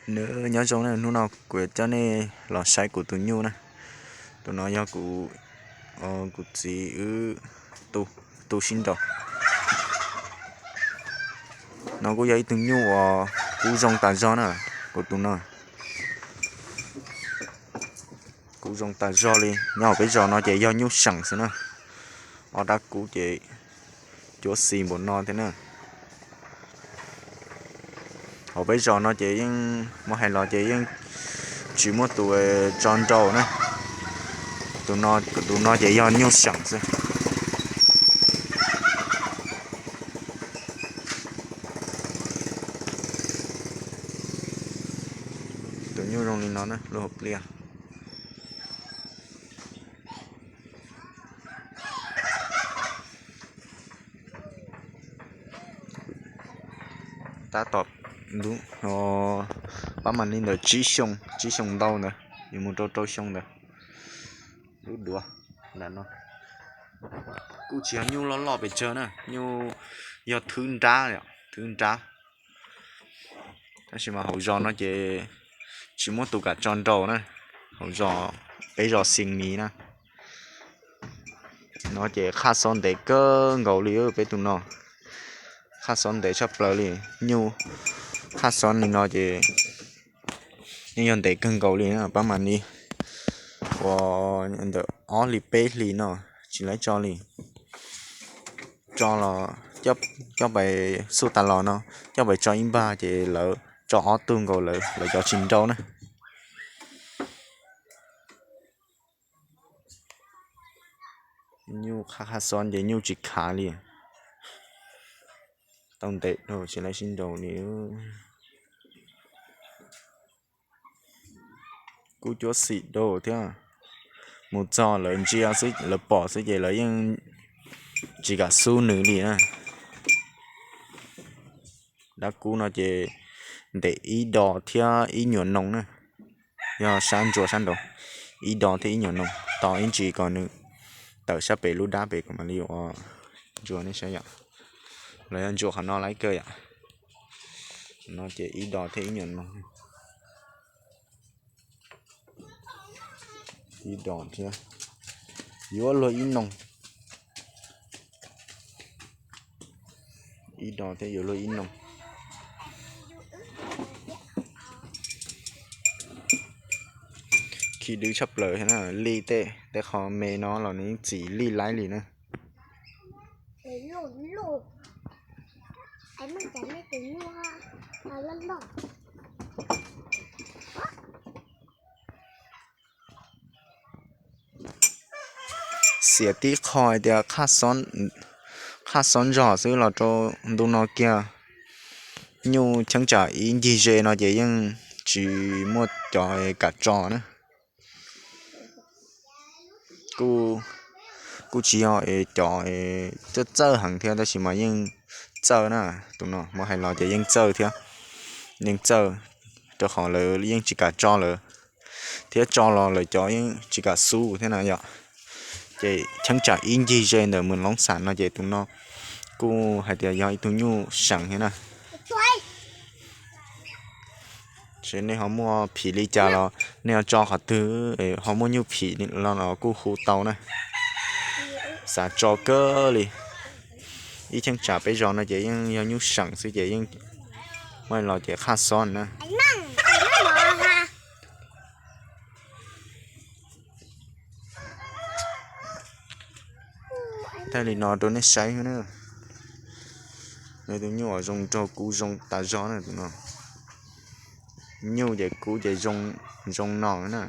Nyob zoo na, hnub no kuv coj nej los saib kuv tus nyuj na. Tus no yog kuv, kuv txiv wb tu sib nraus. No kuj yog ib tug nyuj uas kub zoo tas zog na, kuv tus no. Kub zoo tas zog li, nyob hauv peb zos no ces yog nyuj seem xwb na. Ob dab kub ces cuab xis npaum no thiab na. Hauv peb zos no ces yeej muab hais los ces yeej tsis muaj tus tso nraus na. Tus no ces yog nyuj seem xwb. Tus nyuj zoo li no na, lub hauv pliaj. Tab tom, pab mam li ntawm tsib xyoo, tsib xyoo ntau ntawd yuav mus rau rau xyoo ntawd. Lub duav no kuj tsis yog nyuj loj loj pes tsawg na, nyuj yog thwb nrab, thwb nrab. Tab sis mas hauv zos no ces tsis muaj tus kam tso nraus na, hauv zos, peb zos Xees Mis na. No ces qhaj xob ntev kawg nkaus li peb tus no, qhaj xob ntev tshaj plaws li. Nyuj qhaj xob li no ces yeej yog ntev kawg nkaus li na, pab mam li ua ntawm ob hlis peb hlis no tsis laib tso li. Tso los coj pais xub tas los no, coj pais tso ib npag ces lawv tso ob tug nkaus lawv, lawv cov tsis nraus na. Nyuj qhaj qhaj xob ces nyuj tsis khav li. Tau ntev dhau tsis laib sib nraus li. Kuj cuab xim dhau thiab, mus txog lawv ntsia xwb, lawv pom xwb ces lawv yeej tsis kam xub nws li na. Dab kub no ces ntev ib dos thiab ib nyuam noog na, yog sab ntsuas sab nraud, ib dos thiab ib nyuam noog, tos ib ntsis kom nws tawm sab pem lub dab pem kom mam li ua ntsuas nej saib yom. Los yog ntsuas qhov no laib kawg yom. No ces ib dos thiab ib nyuam noog, ib dos thiab, yuav luag ib noog, ib dos thiab yuav luag ib noog. Khi dwb tshaj plaws thiab na, li tej, tej qho me no los nws yeej txim lij laib li na. Xiam tib qho hais tias qhaj xob ntog xwb los rau ntu no kiag, nyuj cheeb tsam ib ncig ze no ces yeej tsis muaj cov kam tso na. Kuj tsis yog cov txawj txawj heev thiab tab sis mas yeej txawj na. Tus no muab hais los ces yeej txawj thiab, yeej txawj, rau qhov lawv yeej tsis kam tso lawv, thiab tso los lawv cov yeej tsis kam xub thiab na yom. Ces cheeb tsam ib ncig ze ntawm Moos Loob Xam no ces tus no kuj hais tias yog ib tug nyuj seem thiab na. Ces nej ho muaj phim li cas los nej ho tso qhov twg ho muaj nyuj phim los kuj hu tau na. Xav tso kawg li. Ib cheeb tsam peb zos no ces yeej yog nyuj seem xwb ces yeej muab los ces qhaj xob na. Thaij li no rau nej saib na. Tus nyuj uas zoo nraug kub zoo tas zog na tus no. Nyuj ces kub ces zoo no na.